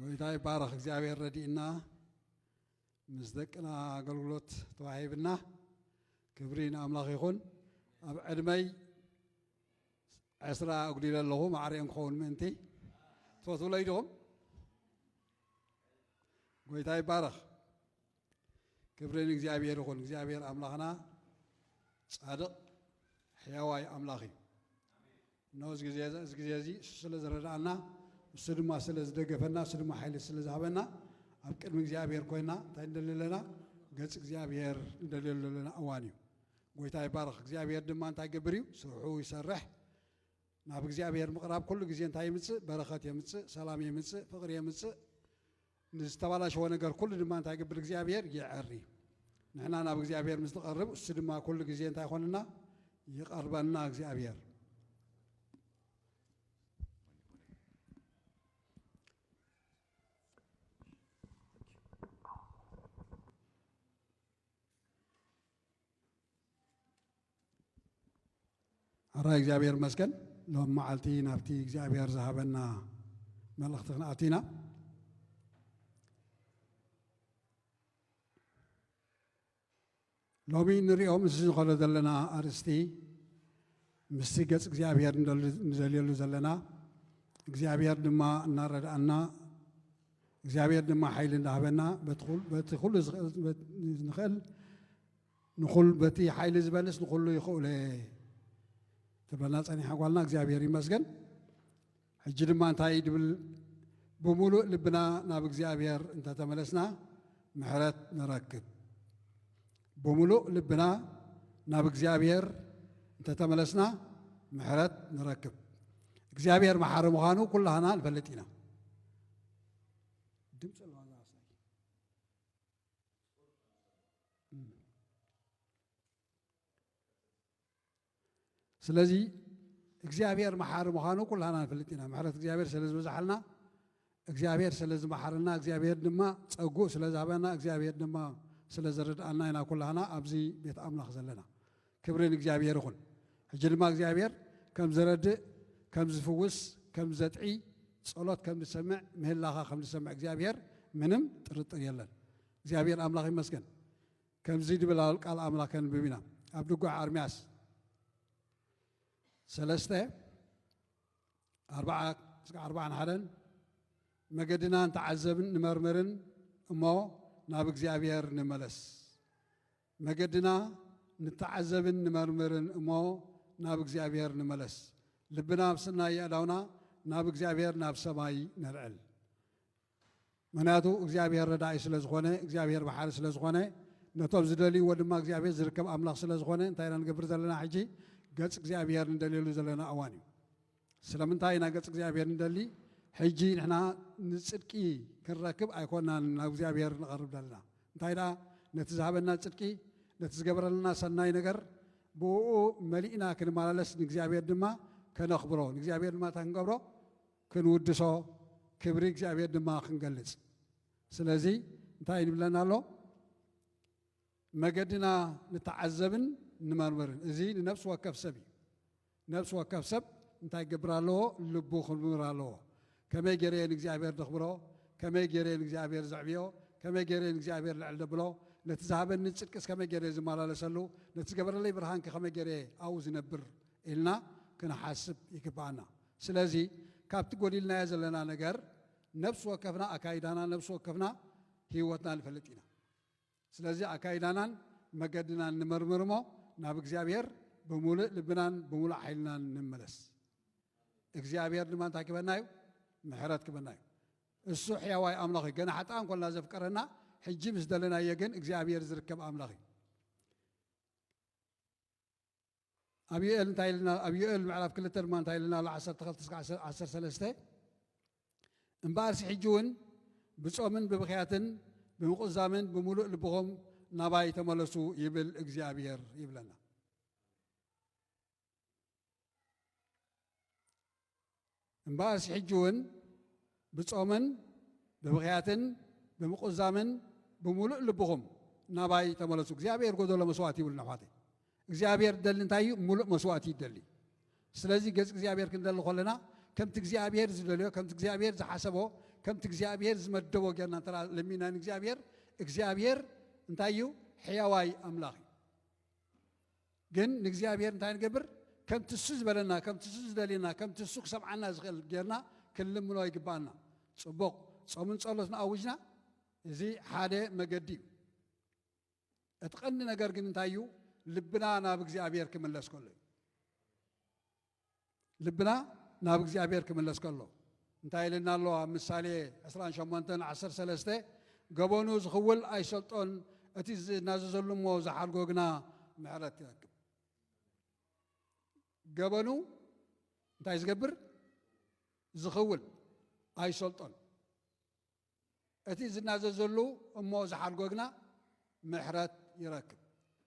ጎይታ ይባረኽ። እግዚኣብሔር ረዲእና ምስ ደቅና ኣገልግሎት ተዋሂብና። ክብሪ ንኣምላኽ ይኹን። ኣብ ዕድመይ ዕስራ ኣጉዲለ ኣለኹ፣ ማዕረኦም ክኸውን ምእንቲ። ትፈትውለይ ዲኹም? ጎይታ ይባረኽ። ክብሪ ንእግዚኣብሔር ይኹን። እግዚኣብሔር ኣምላኽና ጻድቕ ሕያዋይ ኣምላኽ እዩ። እነሆ እዚ ግዜ፣ እዚ ግዜ እዚ እሱ ስለ ዝረድኣና፣ እሱ ድማ ስለ ዝደገፈና፣ እሱ ድማ ሓይሊ ስለ ዝሃበና፣ ኣብ ቅድሚ እግዚኣብሔር ኮይና እንታይ ንደሊ ኣለና? ገጽ እግዚኣብሔር ንደልየሉ ዘለና እዋን እዩ። ጎይታ ይባረኽ። እግዚኣብሔር ድማ እንታይ ይገብር እዩ? ስርሑ ይሰርሕ። ናብ እግዚኣብሔር ምቕራብ ኩሉ ግዜ እንታይ የምጽእ? በረኸት የምጽእ፣ ሰላም የምጽእ፣ ፍቕሪ የምጽእ። ንዝተባላሸወ ነገር ኩሉ ድማ እንታይ ይገብር እግዚኣብሔር? የዐሪ። ንሕና ናብ እግዚኣብሔር ምስ ንቐርብ፣ እሱ ድማ ኩሉ ግዜ እንታይ ይኾንና? ይቐርበና እግዚኣብሔር። ሕራይ እግዚኣብሔር ይመስገን። ሎም መዓልቲ ናብቲ እግዚኣብሔር ዝሃበና መልእኽቲ ክንኣቱ ኢና። ሎሚ ንሪኦ ምስ ዝኸሎ ዘለና ኣርእስቲ፣ ምስቲ ገጽ እግዚኣብሔር ንደል-፣ ንደልየሉ ዘለና፣ እግዚኣብሔር ድማ እናረድኣና፣ እግዚኣብሔር ድማ ሓይሊ እንዳሃበና፣ በቲ ኩል-፣ በቲ ኩሉ ዝኽእል፣ በት-፣ ንኽእል፣ ንኹል-፣ በቲ ሓይሊ ዝበልስ ንኹሉ ይኽእሎ እየ ትብለና ጸኒሓ ጓልና፣ እግዚኣብሔር ይመስገን። ሕጂ ድማ እንታይ ድብል? ብምሉእ ልብና ናብ እግዚኣብሔር እንተተመለስና ምሕረት ንረክብ። ብምሉእ ልብና ናብ እግዚኣብሔር እንተተመለስና ምሕረት ንረክብ። እግዚኣብሔር መሓሪ ምዃኑ ኩላህና ንፈልጥ ኢና። ድምፂ ኣለዋ እዛ ኣስታይ። እም። ስለዚ እግዚኣብሔር መሓሪ ምዃኑ ኩላህና ንፈልጥ ኢና። ምሕረት እግዚኣብሔር ስለ ዝበዝሓልና፣ እግዚኣብሔር ስለ ዝመሓረና፣ እግዚኣብሔር ድማ ጸግኡ ስለ ዝሃበና፣ እግዚኣብሔር ድማ ስለ ዝረድኣና ኢና ኩላህና ኣብዚ ቤት ኣምላኽ ዘለና። ክብሪ ንእግዚኣብሔር ይኹን። ሕጂ ድማ እግዚኣብሔር ከም ዘረድእ፣ ከም ዝፍውስ፣ ከም ዘጥዒ፣ ጸሎት ከም ዝሰምዕ፣ ምህላኻ ከም ዝሰምዕ እግዚኣብሔር ምንም ጥርጥር የለን። እግዚኣብሔር ኣምላኽ ይመስገን። ከምዚ ድብል ቃል ኣምላኽ ከንብብ ኢና። ኣብ ድጓ ኣርምያስ ሰለስተ፣ ኣርባዓ እስከ ኣርባዓን ሓደን፣ መገድና ንተዓዘብን ንመርምርን እሞ ናብ እግዚኣብሔር ንመለስ። መገድና ንተዓዘብን ንመርምርን እሞ ናብ እግዚኣብሔር ንመለስ። ልብና ኣብ ስናይ ኣእዳውና ናብ እግዚኣብሔር ናብ ሰማይ ነልዕል። ምኽንያቱ እግዚኣብሔር ረዳኢ ስለ ዝኾነ፣ እግዚኣብሔር መሓሪ ስለ ዝኾነ፣ ነቶም ዝደልይዎ ድማ እግዚኣብሔር ዝርከብ ኣምላኽ ስለ ዝኾነ፣ እንታይ ኢና ንገብር ዘለና ሕጂ? ገጽ እግዚኣብሔር ንደልየሉ ዘለና እዋን እዩ። ስለምንታይ ኢና ገጽ እግዚኣብሔር ንደሊ? ሕጂ ንሕና ንጽድቂ ክንረክብ ኣይኮናን ናብ እግዚኣብሔር ንቐርብ ዘለና። እንታይ ደኣ፣ ነቲ ዝሃበና ጽድቂ፣ ነቲ ዝገበረልና ሰናይ ነገር፣ ብእኡ መሊእና ክንመላለስ፣ ንእግዚኣብሔር ድማ ከነኽብሮ፣ ንእግዚኣብሔር ድማ እንታይ ክንገብሮ? ክንውድሶ፣ ክብሪ እግዚኣብሔር ድማ ክንገልጽ። ስለዚ እንታይ ይብለና ኣሎ? መገድና ንተዓዘብን ንመርምርን። እዚ ንነፍሲ ወከፍ ሰብ እዩ። ነፍሲ ወከፍ ሰብ እንታይ ክገብር ኣለዎ? ልቡ ክምርምር ኣለዎ። ከመይ ገይረ እየ ንእግዚኣብሔር ዘኽብሮ? ከመይ ገይረ እየ ንእግዚኣብሔር ዘዕብዮ? ከመይ ገይረ እየ ንእግዚኣብሔር ልዕል ዘብሎ? ነቲ ዝሃበኒ ጽድቅስ ከመይ ገይረ እየ ዝመላለሰሉ? ነቲ ዝገበረለይ ብርሃንከ ከመይ ገይረ እየ ኣብኡ ዝነብር? ኢልና ክንሓስብ ይግብኣና። ስለዚ ካብቲ ጎዲልናዮ ዘለና ነገር ነፍሲ ወከፍና ኣካይዳና፣ ነፍሲ ወከፍና ህይወትና ንፈልጥ ኢና። ስለዚ ኣካይዳናን መገድናን ንመርምር እሞ ናብ እግዚኣብሔር ብምሉእ ልብናን ብምሉእ ሓይልናን ንመለስ። እግዚኣብሔር ድማ እንታይ ክበና እዩ? ምሕረት ክበና እዩ። እሱ ሕያዋይ ኣምላኽ እዩ። ገና ሓጥኣን ኮንና ዘፍቀረና፣ ሕጂ ምስ ደለናዮ ግን እግዚኣብሔር ዝርከብ ኣምላኽ እዩ። ኣብ ዮኤል እንታይ ኢልና? ኣብ ዮኤል ምዕራፍ ክልተ ድማ እንታይ ኢልና ኣሎ? ዓሰርተ ክልተ እስከ ዓሰርተ ሰለስተ፣ እምበኣርሲ ሕጂ እውን ብጾምን ብብኽያትን ብምቁዛምን ብምሉእ ልብኹም ናባይ ተመለሱ ይብል እግዚኣብሔር ይብለና። እምበኣርሲ ሕጂ እውን ብጾምን ብብኽያትን ብምቁዛምን ብምሉእ ልብኹም ናባይ ተመለሱ። እግዚኣብሔር ጎደሎ መስዋእቲ ይብሉና ኣሕዋተይ። እግዚኣብሔር ደሊ እንታይ እዩ? ሙሉእ መስዋእቲ ይደሊ። ስለዚ ገጽ እግዚኣብሔር ክንደሊ ከለና ከምቲ እግዚኣብሔር ዝደልዮ፣ ከምቲ እግዚኣብሔር ዝሓሰቦ፣ ከምቲ እግዚኣብሔር ዝመደቦ ጌርና እንተ ለሚና ንእግዚኣብሔር፣ እግዚኣብሔር እንታይ እዩ? ሕያዋይ ኣምላኽ እዩ። ግን ንእግዚኣብሔር እንታይ ንገብር? ከምቲ እሱ ዝበለና፣ ከምቲ እሱ ዝደልየና፣ ከምቲ እሱ ክሰምዓና ዝኽእል ጌርና ክንልምኖ ይግባኣና። ጽቡቕ፣ ጾምን ጸሎትን ኣውጅና፣ እዚ ሓደ መገዲ እዩ። እቲ ቀንዲ ነገር ግን እንታይ እዩ? ልብና ናብ እግዚኣብሔር ክምለስ ከሎ እዩ። ልብና ናብ እግዚኣብሔር ክምለስ ከሎ እንታይ ኢልና ኣሎ? ኣብ ምሳሌ ዕስራን ሸሞንተን ዓሰርተ ሰለስተ፣ "ገበኑ ዝኽውል ኣይሰልጦን፣ እቲ ዝናዘዘሉ እሞ ዝሓድጎ ግና ምሕረት ይረክብ።" ገበኑ እንታይ ዝገብር? ዝኽውል ኣይሰልጦን፣ እቲ ዝናዘዘሉ እሞ ዝሓድጎ ግና ምሕረት ይረክብ።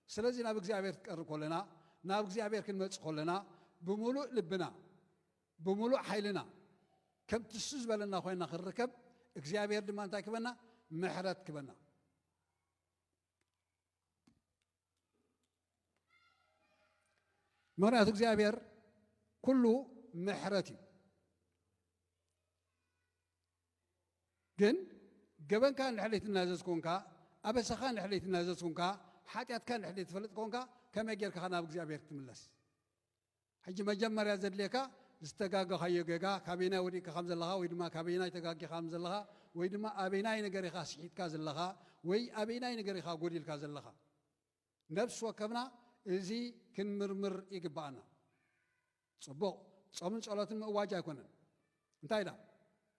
ስለዚ ናብ እግዚኣብሔር ክትቀርብ ከለና፣ ናብ እግዚኣብሔር ክንመጽእ ከለና፣ ብምሉእ ልብና፣ ብምሉእ ሓይልና፣ ከምቲ እሱ ዝበለና ኮይና ክንርከብ፣ እግዚኣብሔር ድማ እንታይ ክበና? ምሕረት ክበና። ምኽንያቱ እግዚኣብሔር ኩሉ ምሕረት እዩ። ግን ገበንካ እንድሕር ዘይትናዘዝ ኮንካ፣ ኣበሳኻ እንድሕር ዘይትናዘዝ ኮንካ፣ ሓጢኣትካ እንድሕር ዘይትፈልጥ ኮንካ፣ ከመይ ጌርካ ናብ እግዚኣብሔር ክትምለስ? ሕጂ መጀመርያ ዘድልየካ ዝተጋገኻዮ ጌጋ፣ ካበየናይ ወዲቕካ ከም ዘለኻ፣ ወይ ድማ ካበየናይ ተጋጊኻ ከም ዘለኻ፣ ወይ ድማ ኣበየናይ ነገር ኢኻ ስሒትካ ዘለኻ፣ ወይ ኣበየናይ ነገር ኢኻ ጎዲልካ ዘለኻ። ነፍሲ ወከፍና እዚ ክንምርምር ይግብኣና። ጽቡቕ፣ ጾምን ጸሎትን ምእዋጅ ኣይኮነን። እንታይ ኢላ?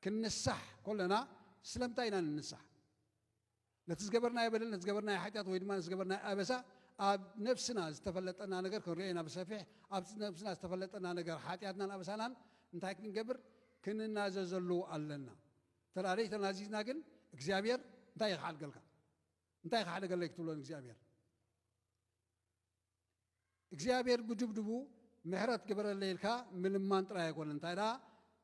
ክንንሳሕ ከለና ስለምንታይ ኢና ንንሳሕ? ነቲ ዝገበርናዮ በደል፣ ነቲ ዝገበርናዮ ሓጢኣት ወይ ድማ ነቲ ዝገበርናዮ ኣበሳ ኣብ ነፍስና ዝተፈለጠና ነገር ክንሪኦ ኢና ብሰፊሕ። ኣብቲ ነፍስና ዝተፈለጠና ነገር፣ ሓጢኣትናን ኣበሳናን እንታይ ክንገብር? ክንናዘዘሉ ኣለና። እንተ ደኣ ዘይተናዚዝና ግን እግዚኣብሔር እንታይ እዩ ክሓድገልካ? እንታይ ክሓድገለይ ክትብሎ ንእግዚኣብሔር? እግዚኣብሔር ብድብድቡ ምሕረት ግበረለይ ኢልካ ምልማን ጥራይ ኣይኮነን። እንታይ ደኣ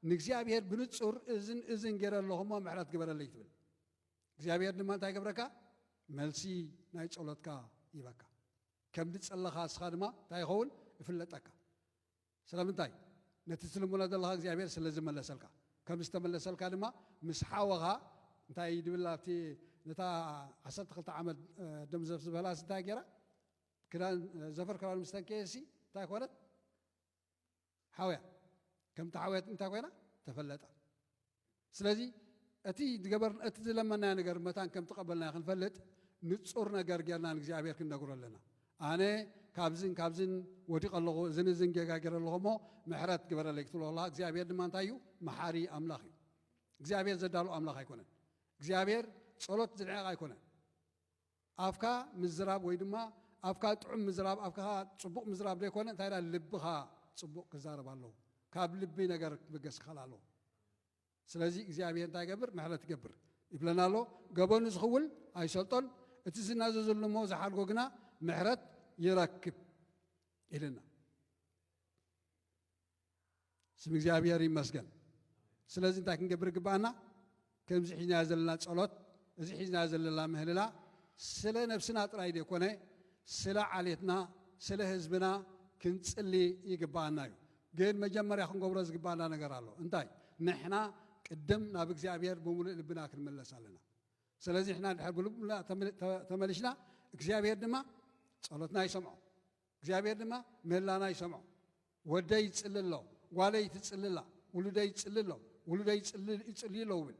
ንእግዚኣብሔር ብንጹር እዝን እዝን ገይረ ኣለኹ እሞ ምሕረት ግበረለይ ትብል። እግዚኣብሔር ድማ እንታይ ይገብረካ? መልሲ ናይ ጸሎትካ ይህበካ። ከም ዝጸለኻ ንስኻ ድማ እንታይ ይኸውን? ይፍለጠካ። ስለምንታይ? ነቲ ትልምኖ ዘለኻ እግዚኣብሔር ስለ ዝመለሰልካ። ከም ዝተመለሰልካ ድማ ምስ ሓወኻ እንታይ ድብል ኣብቲ ነታ ዓሰርተ ክልተ ዓመት፣ እ፣ ደም ዘፍ ዝበላስ እንታይ ገይራ? ክዳን፣ እ፣ ዘፈር ክዳን ምስ ተንከየሲ እንታይ ኮነት? ሓውያ። ከምቲ ሓውያት እንታይ ኮይና? ተፈለጣ። ስለዚ እቲ ዝገበር-፣ እቲ ዝለመናዮ ነገር መታን ከም ተቐበልናዮ ክንፈልጥ ንጹር ነገር ጌርና ንእግዚኣብሔር ክንነግሮ ኣለና። ኣነ ካብዝን ካብዝን ወዲቐ ኣለኹ፣ እዝን እዝን ጌጋ ገይረ ኣለኹ እሞ ምሕረት ግበረለይ ክትብሎ ከለኻ፣ እግዚኣብሔር ድማ እንታይ እዩ? መሓሪ ኣምላኽ እዩ። እግዚኣብሔር ዘዳሉ ኣምላኽ ኣይኮነን። እግዚኣብሔር ጸሎት ዝንዕቕ ኣይኮነን። ኣፍካ ምዝራብ ወይ ድማ ኣፍካ ጥዑም ምዝራብ፣ ኣፍካ ጽቡቕ ምዝራብ ዘይኮነ፣ እንታይ ደኣ ልብኻ ጽቡቕ ክዛረብ ኣለዎ። ካብ ልቢ ነገር ክብገስ ክኽእል ኣለዎ። ስለዚ እግዚኣብሔር እንታይ ይገብር? ምሕረት ይገብር ይብለና ኣሎ። ገበኑ ዝኽውል ኣይሰልጦን፣ እቲ ዝናዘዘሉ እሞ ዝሓድጎ ግና ምሕረት ይረክብ ኢልና። ስም እግዚኣብሔር ይመስገን። ስለዚ እንታይ ክንገብር ይግባኣና? ከምዚ ሒዝናዮ ዘለና ጸሎት፣ እዚ ሒዝናዮ ዘለና ምህልላ ስለ ነብስና ጥራይ ዘይኮነ፣ ስለ ዓሌትና፣ ስለ ህዝብና ክንጽሊ ይግባኣና እዩ። ግን መጀመርያ ክንገብሮ ዝግባኣና ነገር ኣሎ። እንታይ? ንሕና ቅድም ናብ እግዚኣብሔር ብምሉእ ልብና ክንምለስ ኣለና። ስለዚ ንሕና ድሕር ብልብና ተመ-፣ ተ-፣ ተመሊስና፣ እግዚኣብሔር ድማ ጸሎትና ይሰምዖ። እግዚኣብሔር ድማ ምህላና ይሰምዖ። "ወደይ ይጽሊ ኣሎ፣ ጓለይ ትጽሊ ኣላ፣ ውሉደይ ይጽሊ ኣሎ፣ ውሉደይ ይጽሊ፣ ይጽልዩ ኣለዉ" ይብል።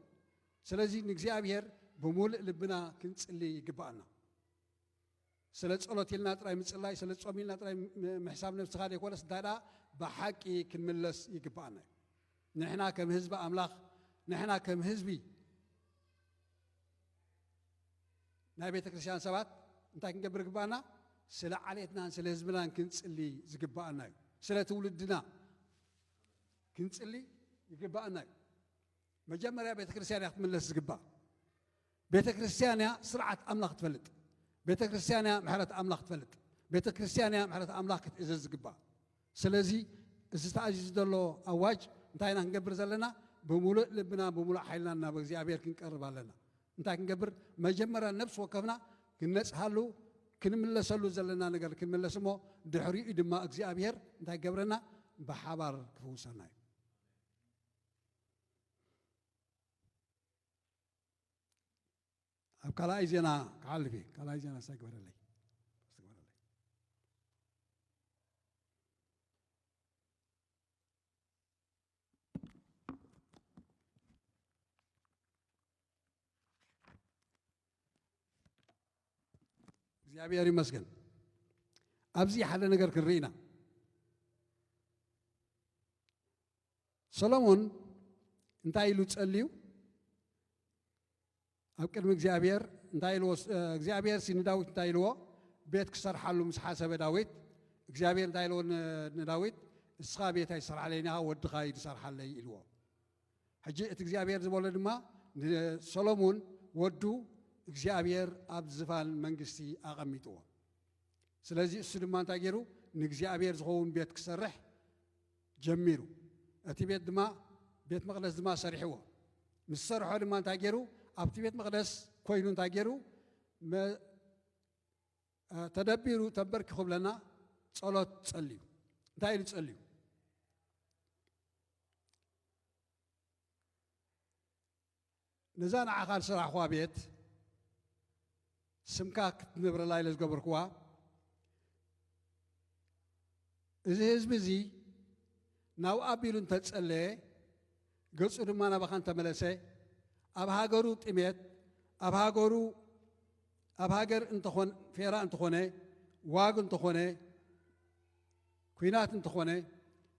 ስለዚ ንእግዚኣብሔር ብምሉእ ልብና ክንጽሊ ይግብኣና። ስለ ጸሎት ኢልና ጥራይ ምጽላይ፣ ስለ ጾም ኢልና ጥራይ ም-፣ ምሕሳብ ነብስኻ ዘይኮነስ፣ እንታይ ደኣ ብሓቂ ክንምለስ ይግብኣና እዩ። ንሕና ከም ህዝቢ ኣምላኽ፣ ንሕና ከም ህዝቢ ናይ ቤተ ክርስቲያን ሰባት እንታይ ክንገብር ይግባኣና? ስለ ዓሌትናን ስለ ህዝብናን ክንጽሊ ዝግባኣና እዩ። ስለ ትውልድና ክንጽሊ ይግባኣና እዩ። መጀመርያ ቤተ ክርስቲያን እያ ክትምለስ ዝግባእ። ቤተ ክርስቲያን እያ ስርዓት ኣምላኽ ትፈልጥ። ቤተ ክርስቲያን እያ ምሕረት ኣምላኽ ትፈልጥ። ቤተ ክርስቲያን እያ ምሕረት ኣምላኽ ክትእዘዝ ዝግባእ። ስለዚ እዚ ተኣዚዙ ዘሎ ኣዋጅ እንታይ ኢና ክንገብር ዘለና? ብምሉእ ልብና ብምሉእ ሓይልና ናብ እግዚኣብሔር ክንቀርብ ኣለና። እንታይ ክንገብር? መጀመርያ ነብሲ ወከፍና ክንነጽሃሉ፣ ክንምለሰሉ ዘለና ነገር ክንምለስ እሞ፣ ድሕሪኡ ድማ እግዚኣብሔር እንታይ ገብረና? ብሓባር ክፍውሰና እዩ። ኣብ ካልኣይ ዜና ክሓልፍ እየ። ካልኣይ ዜና ሳይ ግበረለይ። እግዚኣብሔር ይመስገን። ኣብዚ ሓደ ነገር ክንርኢ ኢና። ሰሎሞን እንታይ ኢሉ ጸልዩ? ኣብ ቅድሚ እግዚኣብሔር እንታይ ኢልዎ? እ፣ እግዚኣብሔር ሲ ንዳዊት እንታይ ኢልዎ? ቤት ክሰርሓሉ ምስ ሓሰበ ዳዊት፣ እግዚኣብሔር እንታይ ኢልዎ ን-፣ ንዳዊት? "እስኻ ቤት ኣይትሰርሓለይን ኢኻ፣ ወድኻ እዩ ዝሰርሓለይ" ኢልዎ። ሕጂ እቲ እግዚኣብሔር ዝበሎ ድማ ንሰሎሞን ወዱ እግዚኣብሔር ኣብ ዝፋን መንግስቲ ኣቐሚጥዎ። ስለዚ እሱ ድማ እንታይ ገይሩ? ንእግዚኣብሔር ዝኸውን ቤት ክሰርሕ ጀሚሩ። እቲ ቤት ድማ፣ ቤት መቕደስ ድማ ሰሪሕዎ። ምስ ሰርሖ ድማ እንታይ ገይሩ? ኣብቲ ቤት መቕደስ ኮይኑ እንታይ ገይሩ? መ-፣ እ፣ ተደቢሩ ተንበርኪኹ ብለና ጸሎት ጸልዩ። እንታይ ኢሉ ጸልዩ? "ነዛ ንዓኻ ዝሰራሕኹዋ ቤት ስምካ ክትነብረላ ኢለ ዝገበርኩዋ፣ እዚ ህዝቢ እዚ ናብኣ ኣቢሉ እንተጸለየ፣ ገጹ ድማ ናባኻ እንተመለሰ፣ ኣብ ሃገሩ ጥሜት፣ ኣብ ሃገሩ፣ ኣብ ሃገር እንተኾን፣ ፌራ እንተኾነ፣ ዋግ እንተኾነ፣ ኲናት እንተኾነ፣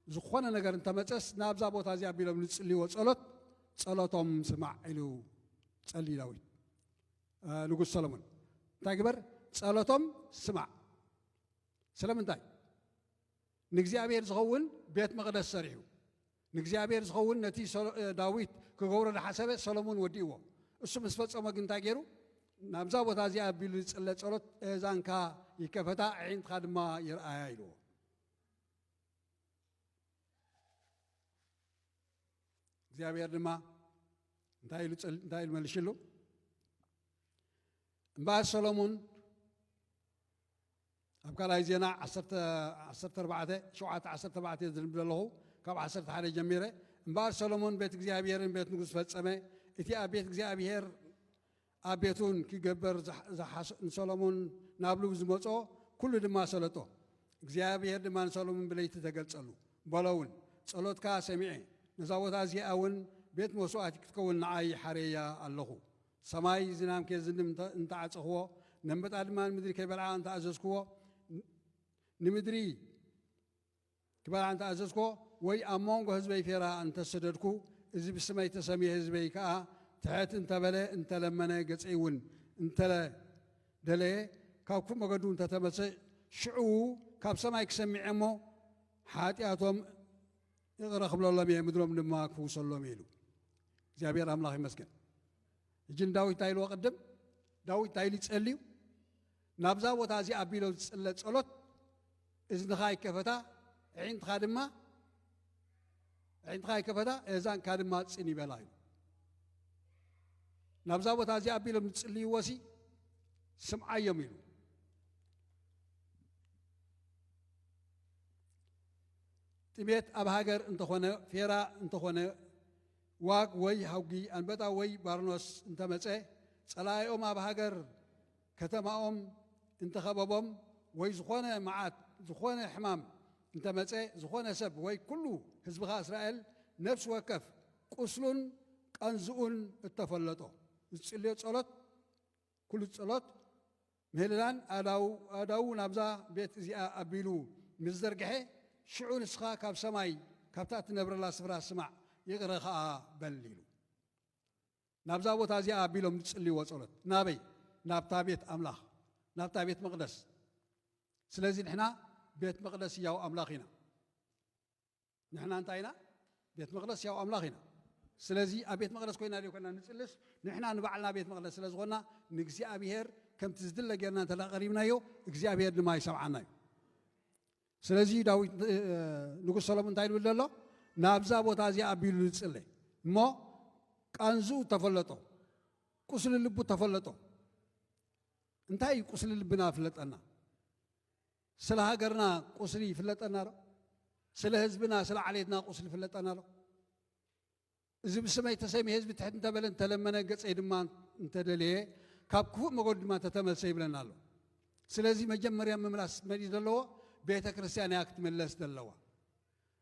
ዝኾነ ነገር እንተመጸስ፣ ናብዛ ቦታ እዚኣ ኣቢሎም ዝጽልይዎ ጸሎት፣ ጸሎቶም ስማዕ" ኢሉ ጸልዩ ዳዊት። እ፣ ንጉስ ሰሎሞን እንታይ ግበር? "ጸሎቶም ስማዕ።" ስለምንታይ? ንእግዚኣብሔር ዝኸውን ቤት መቕደስ ሰሪሑ፣ ንእግዚኣብሔር ዝኸውን ነቲ ሰሎ-፣ እ፣ ዳዊት ክገብሮ ዝሓሰበ ሰሎሞን ወዲእዎ። እሱ ምስ ፈጸሞ ግን እንታይ ገይሩ? "ናብዛ ቦታ እዚኣ ኣቢሉ ዝጽለ ጸሎት፣ ኣእዛንካ ይከፈታ፣ ኣዒንትኻ ድማ ይርኣያ" ኢልዎ። እግዚኣብሔር ድማ እንታይ ኢሉ ጸል-፣ እንታይ ኢሉ መልሽሉ? እምበኣር ሰሎሞን ኣብ ካልኣይ ዜና ዓሰርተ፣ ዓሰርተ ኣርባዕተ፣ ሸውዓተ ዓሰርተ ኣርባዕተ ዝንብብ ዘለኹ፣ ካብ ዓሰርተ ሓደ ጀሚረ። እምበኣር ሰሎሞን ቤት እግዚኣብሔርን ቤት ንጉስ ፈጸመ። እቲ ኣብ ቤት እግዚኣብሔር ኣብ ቤቱን ክገብር ዝሓ-፣ ዝሓስ-፣ ንሰሎሞን ናብ ልቡ ዝመጾ ኩሉ ድማ ሰለጦ። እግዚኣብሔር ድማ ንሰሎሞን ብለይቲ ተገልጸሉ፣ በሎ እውን፣ "ጸሎትካ ሰሚዐ፣ ነዛ ቦታ እዚኣ እውን ቤት መስዋእቲ ክትከውን ንዓይ ሓርየያ ኣለኹ። ሰማይ ዝናም ከየዝንብ እንተ-፣ እንተዓጸኽዎ፣ ነንበጣ ድማ ንምድሪ ከይበልዓ እንተኣዘዝክዎ፣ ን-፣ ንምድሪ ክበልዓ እንተኣዘዝኮ፣ ወይ ኣብ መንጎ ህዝበይ ፌራ እንተሰደድኩ፣ እዚ ብስመይ ተሰምየ ህዝበይ ከኣ ትሕት እንተበለ፣ እንተለመነ፣ ገጸይ እውን እንተደለየ፣ ካብ ክፉእ መገዱ እንተተመልሰ፣ ሽዑ ካብ ሰማይ ክሰምዕ እየ እሞ፣ ሓጢኣቶም ይቕረ ክብለሎም እየ፣ ምድሮም ድማ ክፍውሰሎም እየ" ኢሉ። እግዚኣብሔር ኣምላኽ ይመስገን። ሕጂ ንዳዊት እንታይ ኢልዎ ቅድም? ዳዊት እንታይ ኢሉ ይጸልዩ? "ናብዛ ቦታ እዚ ኣቢሎ ዝጽለ ጸሎት እዝንኻ ይከፈታ፣ ኣዒንትኻ ድማ፣ ኣዒንትኻ ይከፈታ፣ ኣእዛንካ ድማ ጽን ይበላ" ኢሉ። ናብዛ ቦታ እዚ ኣቢሎም ዝጽልይዎ ሲ ስምዓዮም ኢሉ። ጥሜት ኣብ ሃገር እንተኾነ፣ ፌራ እንተኾነ፣ ዋግ ወይ ሃጉ፣ ኣንበጣ ወይ ባርኖስ እንተመጸ፣ ጸላኢኦም ኣብ ሃገር ከተማኦም እንተኸበቦም፣ ወይ ዝኾነ መዓት፣ ዝኾነ ሕማም እንተመጸ፣ ዝኾነ ሰብ ወይ ኩሉ ህዝብኻ እስራኤል ነፍሲ ወከፍ ቁስሉን ቀንዝኡን እተፈለጦ፣ ዝጽልዮ ጸሎት፣ ኩሉ ጸሎት ምህልላን ኣእዳዉ፣ ኣእዳዉ ናብዛ ቤት እዚኣ ኣቢሉ ምስ ዘርግሐ፣ ሽዑ ንስኻ ካብ ሰማይ፣ ካብታ እትነብረላ ስፍራ ስማዕ፣ ይቕረ ኸኣ በል ኢሉ። ናብዛ ቦታ እዚኣ ኣቢሎም ዝጽልይዎ ጸሎት። ናበይ? ናብታ ቤት ኣምላኽ፣ ናብታ ቤት መቕደስ። ስለዚ ንሕና ቤት መቕደስ ህያው ኣምላኽ ኢና። ንሕና እንታይ ኢና? ቤት መቕደስ ህያው ኣምላኽ ኢና። ስለዚ ኣብ ቤት መቕደስ ኮይና ደይኮና ንጽልስ፣ ንሕና ንባዕልና ቤት መቕደስ ስለ ዝኾንና፣ ንእግዚኣብሔር ከምቲ ዝድለ ጌርና እንተ ደኣ ቀሪብናዮ፣ እግዚኣብሔር ድማ ይሰምዓና እዩ። ስለዚ ዳዊት፣ እ፣ ንጉስ ሰሎሞን እንታይ ይብል ዘሎ? ናብዛ ቦታ እዚኣ ኣቢሉ ዝጽለ እሞ፣ ቃንዝኡ ተፈለጦ፣ ቁስሊ ልቡ ተፈለጦ። እንታይ እዩ ቁስሊ ልብና ፍለጠና? ስለ ሃገርና ቁስሊ ይፍለጠና ዶ? ስለ ህዝብና፣ ስለ ዓሌትና ቁስሊ ይፍለጠና ዶ? እዚ ብስመይ ተሰምየ ህዝቢ ትሕት እንተበለ፣ እንተለመነ፣ ገጸይ ድማ እንተደለየ፣ ካብ ክፉእ መገዱ ድማ እንተተመልሰ ይብለና ኣሎ። ስለዚ መጀመርያ ምምላስ መን እዩ ዘለዎ? ቤተ ክርስቲያን እያ ክትምለስ ዘለዋ።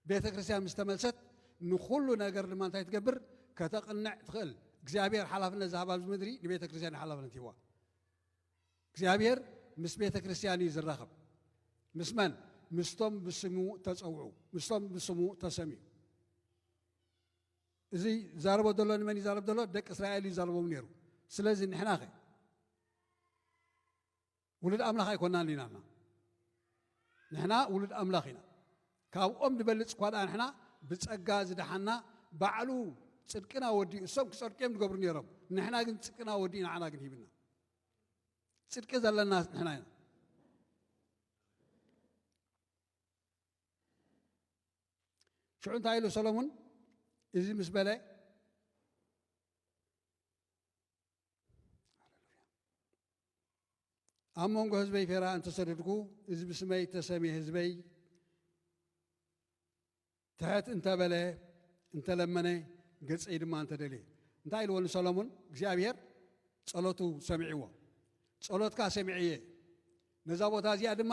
ቤተ ክርስቲያን ምስ ተመልሰት ንኹሉ ነገር ድማ እንታይ ትገብር? ከተቕንዕ ትኽእል። እግዚኣብሔር ሓላፍነት ዝሃባ ኣብዚ ምድሪ ንቤተ ክርስቲያን ሓላፍነት ይህዋ። እግዚኣብሔር ምስ ቤተ ክርስቲያን እዩ ዝራኸብ። ምስ መን? ምስቶም ብስሙ ተጸውዑ፣ ምስቶም ብስሙ ተሰምዩ። እዚ ዛረቦ ዘሎ ንመን ይዛረብ ዘሎ? ደቂ እስራኤል ይዛረቦም ነይሩ። ስለዚ ንሕና ኸ ውሉድ ኣምላኽ ኣይኮናን ኢናና። ንሕና ውሉድ ኣምላኽ ኢና። ካብኦም ንበልጽ እኳ ደኣ ንሕና ብጸጋ ዝደሓና፣ ባዕሉ ጽድቅና ወዲኡ፣ እሶም ክጸድቁ እዮም ዝገብሩ ነይሮም። ንሕና ግን ጽድቅና ወዲኡ ንዓና ግን ሂብና። ጽድቂ ዘለና ንሕና ኢና። ሽዑ እንታይ ኢሉ ሰሎሞን? እዚ ምስ በለ፣ ኣብ መንጎ ህዝበይ ፌራ እንተሰደድኩ፣ እዚ ብስመይ እተሰምየ ህዝበይ ትሕት እንተበለ፣ እንተለመነ፣ ገጸይ ድማ እንተደልየ። እንታይ ኢልዎ ንሰሎሞን? እግዚኣብሔር ጸሎቱ ሰሚዕዎ። "ጸሎትካ ሰሚዐ እየ፣ ነዛ ቦታ እዚኣ ድማ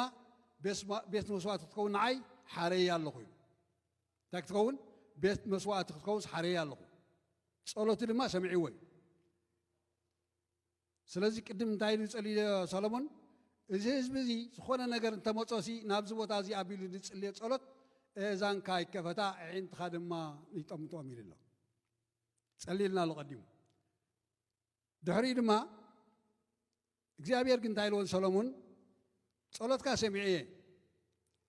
ቤት ስዋ-፣ ቤት መስዋእቲ ክትከውን ንዓይ ሓረየ ኣለኹ" ኢሉ። እንታይ ክትከውን? ቤት መስዋእቲ ክትከውንስ ሓረየ ኣለኹ። ጸሎቱ ድማ ሰሚዕዎ እዩ። ስለዚ ቅድም እንታይ ኢሉ ዝጸልዮ ሰሎሞን? እዚ ህዝቢ እዚ ዝኾነ ነገር እንተመጾሲ ናብዚ ቦታ እዚ ኣቢሉ ዝጽልዮ ጸሎት፣ "ኣእዛንካ ይከፈታ፣ ኣዒንትኻ ድማ ይጠምጥኦም" ኢሉ ኣሎ። ጸሊልና ኣሎ ቀዲሙ። ድሕሪኡ ድማ እግዚኣብሔር ግን እንታይ ኢልዎ ንሰሎሞን? "ጸሎትካ ሰሚዐ እየ፣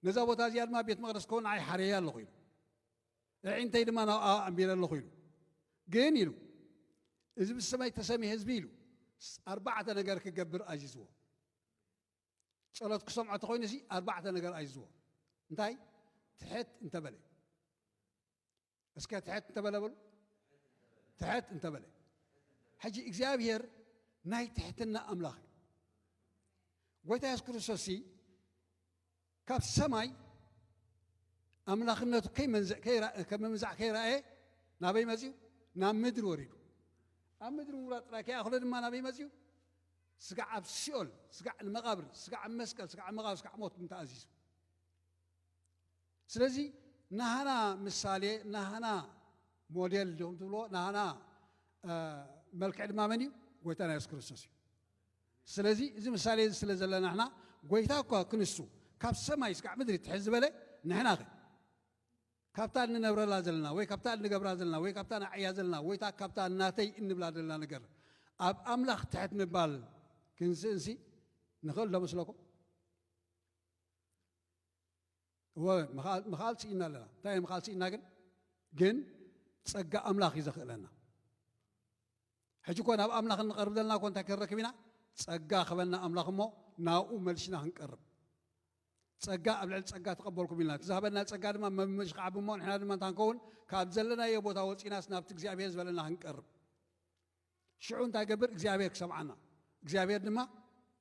ነዛ ቦታ እዚኣ ድማ ቤት መቕደስ ክኸውን ንዓይ ሓረየ ኣለኹ" ኢሉ። "ኣዒንተይ ድማ ናብኣ ኣንቢረ ኣለኹ" ኢሉ። ግን ኢሉ፣ "እዚ ብስመይ ተሰምየ ህዝቢ" ኢሉ፣ ስ-፣ ኣርባዕተ ነገር ክገብር ኣዚዝዎ። ጸሎት ክሰምዖ እንተኾይኑ ሲ ኣርባዕተ ነገር ኣዚዝዎ። እንታይ? ትሕት እንተበለ። እስከ ትሕት እንተበለ በሉ። ትሕት እንተበለ። ሕጂ እግዚኣብሔር ናይ ትሕትና ኣምላኽ እዩ። ጎይታ የሱስ ክርስቶስ ሲ ካብ ሰማይ ኣምላኽነቱ ከይመንዘ-፣ ከይራ-፣ ከም ምምዛዕ ከይረኣየ ናበይ መጺኡ? ናብ ምድሪ ወሪዱ። ኣብ ምድሪ ምውራድ ጥራይ ከይኣኽሎ ድማ ናበይ መጺኡ? ስጋዕ ኣብ ሲኦል፣ ስጋዕ ንመቓብር፣ ስጋዕ ኣብ መስቀል፣ ስጋዕ ኣብ መቓብር፣ ስጋዕ ሞት እንተኣዚዙ። ስለዚ ናህና ምሳሌ፣ ናህና ሞዴል ዲኹም ትብልዎ፣ ናህና፣ እ፣ መልክዕ ድማ መን እዩ? ጎይታና የሱስ ክርስቶስ እዩ። ስለዚ እዚ ምሳሌ እዚ ስለ ዘለና ንሕና፣ ጎይታ እኳ ክንሱ ካብ ሰማይ ስጋዕ ምድሪ ትሕት ዝበለ፣ ንሕና ኸ ካብታ እንነብረላ ዘለና ወይ ካብታ እንገብራ ዘለና ወይ ካብታ ንዓያ ዘለና ወይ እታ ካብታ ናተይ እንብላ ዘለና ነገር ኣብ ኣምላኽ ትሕት ምባል ክንስእንሲ ንኽእል ዶ መስለኩም? እወ፣ ምኽኣል፣ ምኽኣል ስኢና ኣለና። እንታይ እዩ ምኽኣል ስኢና ግን? ግን ጸጋ ኣምላኽ እዩ ዘኽእለና። ሕጂ እኮ ናብ ኣምላኽ እንቐርብ ዘለና እኮ እንታይ ክንረክብ ኢና? ጸጋ ክበና ኣምላኽ እሞ ናብኡ መልሽና ክንቀርብ። ጸጋ ኣብ ልዕሊ ጸጋ ተቐበልኩም ኢልና። እቲ ዝሃበና ጸጋ ድማ መመሽ ክዓቢ እሞ ንሕና ድማ እንታይ ክንከውን? ካብ ዘለናዮ ቦታ ወጺናስ ናብቲ እግዚኣብሔር ዝበለና ክንቀርብ። ሽዑ እንታይ ገብር? እግዚኣብሔር ክሰምዓና፣ እግዚኣብሔር ድማ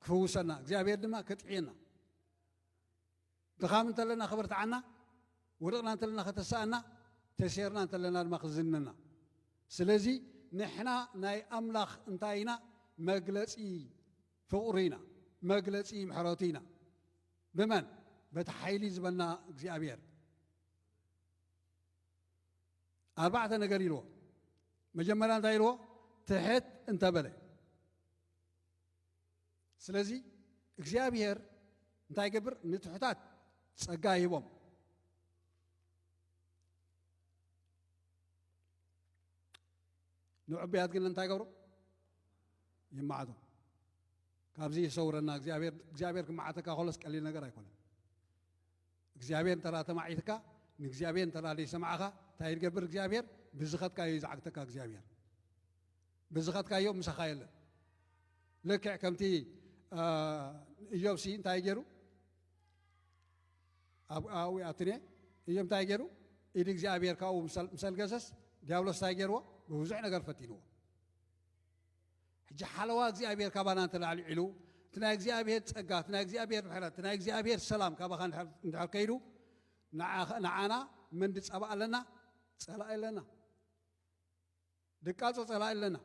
ክፍውሰና፣ እግዚኣብሔር ድማ ከጥዕየና። ድኻም እንተለና ክብርትዓና፣ ወድቕና እንተለና ከተስኣና፣ ተሴርና እንተለና ድማ ክዝንና። ስለዚ ንሕና ናይ ኣምላኽ እንታይ ኢና? መግለጺ ፍቕሩ ኢና፣ መግለጺ ምሕረቱ ኢና። ብመን? በቲ ሓይሊ ዝበና እግዚኣብሔር። ኣርባዕተ ነገር ኢልዎ። መጀመርያ እንታይ ኢልዎ? ትሕት እንተበለ። ስለዚ እግዚኣብሔር እንታይ ይገብር? ንትሑታት ጸጋ ይህቦም። ንዕቡያት ግን እንታይ ይገብሩ? ይመዓቱ። ካብዚ ይሰውረና እግዚኣብሔር። እግዚኣብሔር ክመዓተካ ከሎስ ቀሊል ነገር ኣይኮነን። እግዚኣብሔር እንተ ተማዒትካ፣ ንእግዚኣብሔር እንተ ዘይሰማዕኻ፣ እንታይ ይገብር እግዚኣብሔር? ብዝኸድካዮ እዩ ዝዓግተካ እግዚኣብሔር። ብዝኸድካዮ ምሳኻ የለን። ልክዕ ከምቲ፣ አ፣ ኢዮብሲ እንታይ ገይሩ? ኣብ፣ ኣብኡ ኣትኔ ኢዮብ እንታይ ገይሩ? ኢድ እግዚኣብሔር ካብኡ ምሰል-፣ ምሰልገሰስ፣ ዲያብሎስ እንታይ ገይርዎ? ብብዙሕ ነገር ፈቲንዎ። ሕጂ ሓለዋ እግዚኣብሔር ካባና እንተ ኣልዒሉ፣ እቲ ናይ እግዚኣብሔር ጸጋ፣ እቲ ናይ እግዚኣብሔር ምሕረት፣ እቲ ናይ እግዚኣብሔር ሰላም ካባኻ እንድሕር ከይዱ፣ ንዓና መን ድጸባእ ኣለና? ጸላኢ ኣለና። ድቃጾ ጸላኢ ኣለና።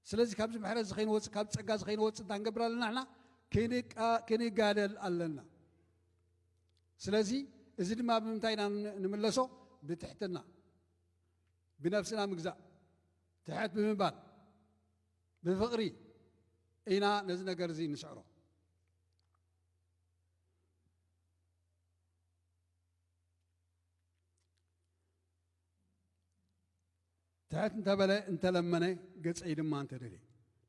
ስለዚ ካብዚ ምሕረት እዚ ከይንወፅእ፣ ካብ ጸጋ እዚ ከይንወፅእ እንታይ ክንገብር ኣለና? ንሕና ክንጋደል ኣለና። ስለዚ እዚ ድማ ብምንታይ ኢና ንምለሶ? ብትሕትና፣ ብነብስና ምግዛእ፣ ትሕት ብምባል፣ ብፍቕሪ ኢና ነዚ ነገር እዚ ንስዕሮ። ትሕት እንተበለ፣ እንተለመነ፣ ገጸይ ድማ እንተደልየ።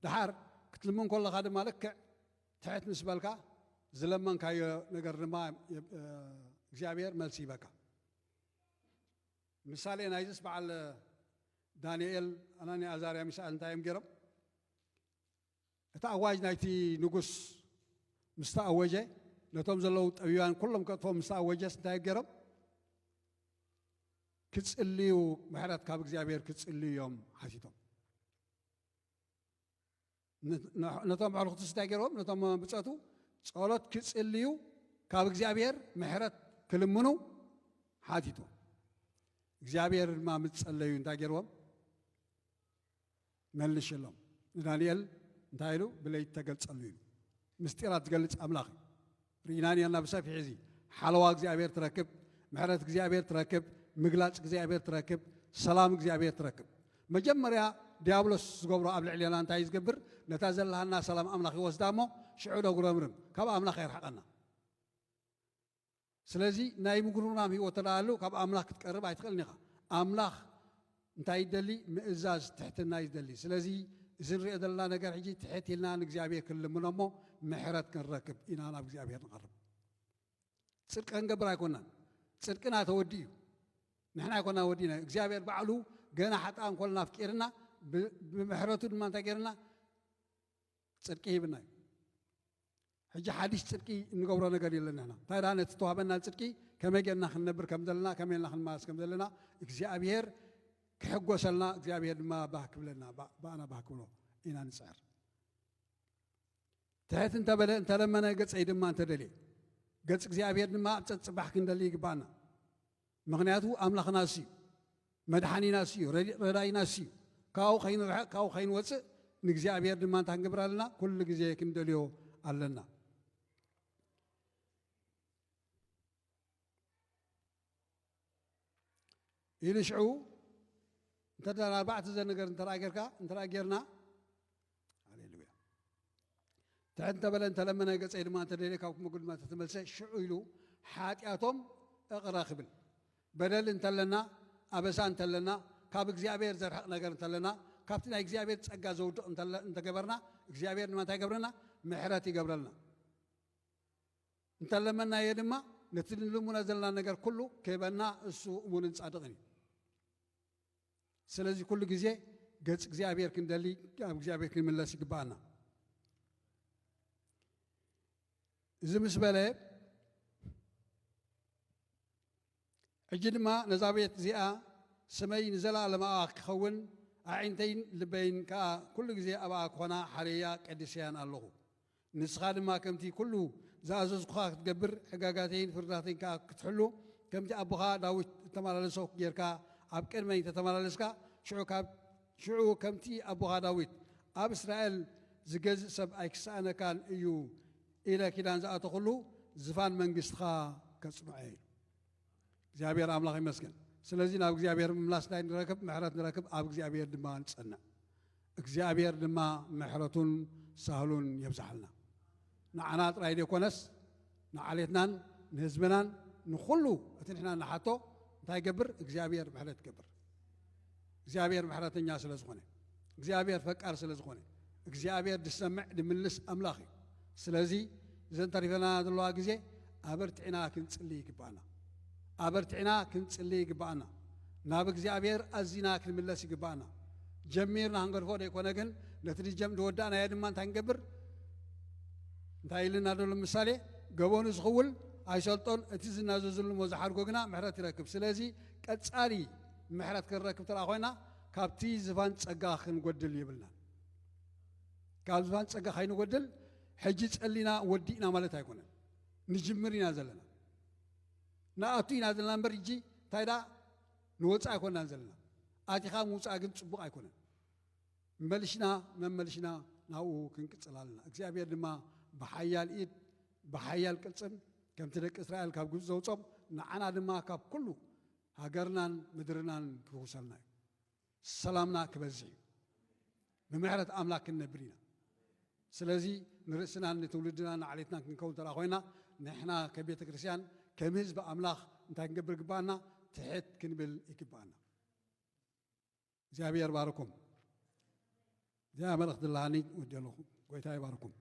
ደሓር ክትልምን ከለኻ ድማ ልክዕ ትሕት ምስ በልካ፣ ዝለመንካዮ ነገር ድማ እግዚኣብሔር መልሲ ይበካ። ምሳሌ ናይዝስ በዓል ዳንኤል፣ ኣናንያ፣ ኣዛርያ፣ ሚሳኤል እንታይ እዮም ገይሮም? እቲ ኣዋጅ ናይቲ ንጉስ ምስ ተኣወጀ፣ ነቶም ዘለዉ ጠቢባን ኩሎም ከጥፍኦም ምስ ተኣወጀስ እንታይ ገይሮም? ክጽልዩ፣ ምሕረት ካብ እግዚኣብሔር ክጽልዩ እዮም ሓቲቶም። ነ-፣ ነ-፣ ነቶም ኣዕሩኽቱስ እንታይ ገይሮም? ነቶም ብጸቱ ጸሎት ክጽልዩ፣ ካብ እግዚኣብሔር ምሕረት ክልምኑ ሓቲቶም። እግዚኣብሔር ድማ ምስ ጸለዩ እንታይ ገይርዎም? መልሽሎም። ንዳንኤል እንታይ ኢሉ? ብለይቲ ተገልጸሉ ኢሉ። ምስጢራት ዝገልጽ ኣምላኽ እዩ። ርኢና ኔርና ብሰፊሕ እዚ። ሓለዋ እግዚኣብሔር ትረክብ፣ ምሕረት እግዚኣብሔር ትረክብ፣ ምግላጽ እግዚኣብሔር ትረክብ፣ ሰላም እግዚኣብሔር ትረክብ። መጀመርያ ዲያብሎስ ዝገብሮ ኣብ ልዕሌና እንታይ እዩ ዝገብር? ነታ ዘለሃና ሰላም ኣምላኽ ይወስዳ እሞ ሽዑ ደጉረምርም፣ ካብ ኣምላኽ የርሕቐና። ስለዚ ናይ ምጉርምራም ህይወት ተደኣ ኣሎ፣ ካብ ኣምላኽ ክትቀርብ ኣይትኽእልን ኢኻ። ኣምላኽ እንታይ ይደሊ? ምእዛዝ፣ ትሕትና እዩ ዝደሊ። ስለዚ እዚ ንሪኦ ዘለና ነገር ሕጂ ትሕት ኢልና ንእግዚኣብሔር ክንልምኖ እሞ ምሕረት ክንረክብ ኢና ናብ እግዚኣብሔር ንቐርብ። ጽድቂ ክንገብር ኣይኮናን። ጽድቅና ተወዲኡ እዩ። ንሕና ኣይኮና ወዲና። እግዚኣብሔር ባዕሉ ገና ሓጥኣን ኮልና ኣፍቂርና፣ ብ-፣ ብምሕረቱ ድማ እንታይ ገይርና? ጽድቂ ሂብና እዩ። ሕጂ ሓድሽ ጽድቂ እንገብሮ ነገር የለን። ንሕና እንታይ ደኣ ነቲ ዝተዋህበና ጽድቂ ከመይ ጌርና ክንነብር ከም ዘለና፣ ከመይ ኢልና ክንመላለስ ከም ዘለና እግዚኣብሔር ክሕጎሰልና፣ እግዚኣብሔር ድማ ባህ ክብለና፣ ባ-፣ ብኣና ባህ ክብሎ ኢና ንጽዕር። ትሕት እንተበለ፣ እንተለመነ፣ ገጸይ ድማ እንተደልየ፣ ገጽ እግዚኣብሔር ድማ ኣብ ጸጽባሕ ክንደሊ ይግባኣና። ምኽንያቱ ኣምላኽና እሱ እዩ፣ መድሓኒና እሱ እዩ፣ ረዲ-፣ ረዳኢና እሱ እዩ። ካብኡ ከይንርሕቕ፣ ካብኡ ከይንወፅእ፣ ንእግዚኣብሔር ድማ እንታይ ክንገብር ኣለና? ኩሉ ግዜ ክንደልዮ ኣለና። ኢሉ ሽዑ እንተ ደኣ ኣርባዕተ ዘ ነገር እንተ ደኣ ጌርካ፣ እንተ ደኣ ጌርና፣ ሃሌሉያ። ትሕት እንተበለ፣ እንተለመነ፣ ገጸይ ድማ እንተደልየ፣ ካብ መጉድማት ተመልሰ፣ ሽዑ ኢሉ ሓጢኣቶም እቕረ ክብል። በደል እንተለና፣ ኣበሳ እንተለና፣ ካብ እግዚኣብሔር ዘርሕቕ ነገር እንተለና፣ ካብቲ ናይ እግዚኣብሔር ጸጋ ዘውድቕ እንተለ-፣ እንተገበርና፣ እግዚኣብሔር ድማ እንታይ ይገብረና? ምሕረት ይገብረልና። እንተለመናዮ ድማ፣ ነቲ ንልምኖ ዘለና ነገር ኩሉ ክህበና፣ እሱ እሙንን ጻድቕን እዩ። ስለዚ ኩሉ ግዜ ገጽ እግዚኣብሔር ክንደሊ፣ ኣብ እግዚኣብሔር ክንምለስ ይግባኣና። እዚ ምስ በለ፣ ሕጂ ድማ ነዛ ቤት እዚኣ ስመይ ንዘለኣለማዋ ክኸውን፣ ኣዒንተይን ልበይን ከኣ ኩሉ ግዜ ኣብኣ ክኾና ሓርየያ ቀዲሰያን ኣለኹ። ንስኻ ድማ ከምቲ ኩሉ ዝኣዘዝኩኻ ክትገብር፣ ሕጋጋተይን ፍርድታተይን ከኣ ክትሕሉ፣ ከምቲ ኣቦኻ ዳዊት እተመላለሶ ጌርካ ኣብ ቅድመይ እንተተመላለስካ፣ ሽዑ ካብ፣ ሽዑ ከምቲ ኣቦኻ ዳዊት ኣብ እስራኤል ዝገዝእ ሰብ ኣይክሰኣነካን እዩ ኢለ ኪዳን ዝኣተኹሉ ዝፋን መንግስትኻ ከጽንዖ እዩ። እግዚኣብሔር ኣምላኽ ይመስገን። ስለዚ ናብ እግዚኣብሔር ምምላስ እንታይ ንረክብ? ምሕረት ንረክብ፣ ኣብ እግዚኣብሔር ድማ ንጸንዕ። እግዚኣብሔር ድማ ምሕረቱን ሳህሉን የብዝሓልና። ንዓና ጥራይ ዘይኮነስ፣ ንዓሌትናን ንህዝብናን ንኹሉ እቲ ንሕና ንሓቶ እንታይ ይገብር? እግዚኣብሔር ምሕረት ይገብር። እግዚኣብሔር ምሕረተኛ ስለ ዝኾነ፣ እግዚኣብሔር ፈቃር ስለ ዝኾነ፣ እግዚኣብሔር ዝሰምዕ ዝምልስ ኣምላኽ እዩ። ስለዚ እዘን ተሪፈና ዘለዋ ግዜ ኣበርቲዕና ክንጽሊ ይግባኣና። ኣበርቲዕና ክንጽሊ ይግባኣና። ናብ እግዚኣብሔር ኣዚና ክንምለስ ይግባኣና። ጀሚርና ክንገድፎ ዘይኮነ ግን፣ ነቲ ድጀም ዝወዳእናዮ ድማ እንታይ ክንገብር? እንታይ ኢልና ዘሎ ምሳሌ? ገበኑ ዝኽውል ኣይሰልጦን፣ እቲ ዝናዘዝሉ እሞ ዝሓድጎ ግና ምሕረት ይረክብ። ስለዚ ቀጻሊ ምሕረት ክንረክብ ተደኣ ኮይና፣ ካብቲ ዝፋን ጸጋ ክንጎድል የብልናን። ካብ ዝፋን ጸጋ ከይንጎድል፣ ሕጂ ጸሊና ወዲእና ማለት ኣይኮነን። ንጅምር ኢና ዘለና። ንኣቱ ኢና ዘለና እምበር፣ ሕጂ እንታይ ደኣ ንወጽእ ኣይኮንናን ዘለና። ኣቲኻ ምውጻእ ግን ጽቡቕ ኣይኮነን። መመልሽና መመልሽና ናብኡ ክንቅጽል ኣለና። እግዚኣብሔር ድማ ብሓያል ኢድ፣ ብሓያል ቅልጽም፣ ከምቲ ደቂ እስራኤል ካብ ግብጺ ዘውጾም፣ ንዓና ድማ ካብ ኩሉ ሃገርናን ምድርናን ክውሰልና እዩ። ሰላምና ክበዝሕ እዩ። ብምሕረት ኣምላክ ክንነብር ኢና። ስለዚ ንርእስናን ንትውልድናን ንዓሌትናን ክንከውን እንተ ኮይና፣ ንሕና ከም ቤተ ክርስቲያን፣ ከም ህዝቢ ኣምላኽ እንታይ ክንገብር ይግባኣና? ትሕት ክንብል ይግባኣና። እግዚኣብሔር ባርኩም። እዚኣ መልእኽቲ ዘለሃኒ ወዲ ኣለኹ። ጎይታ ይባርኩም።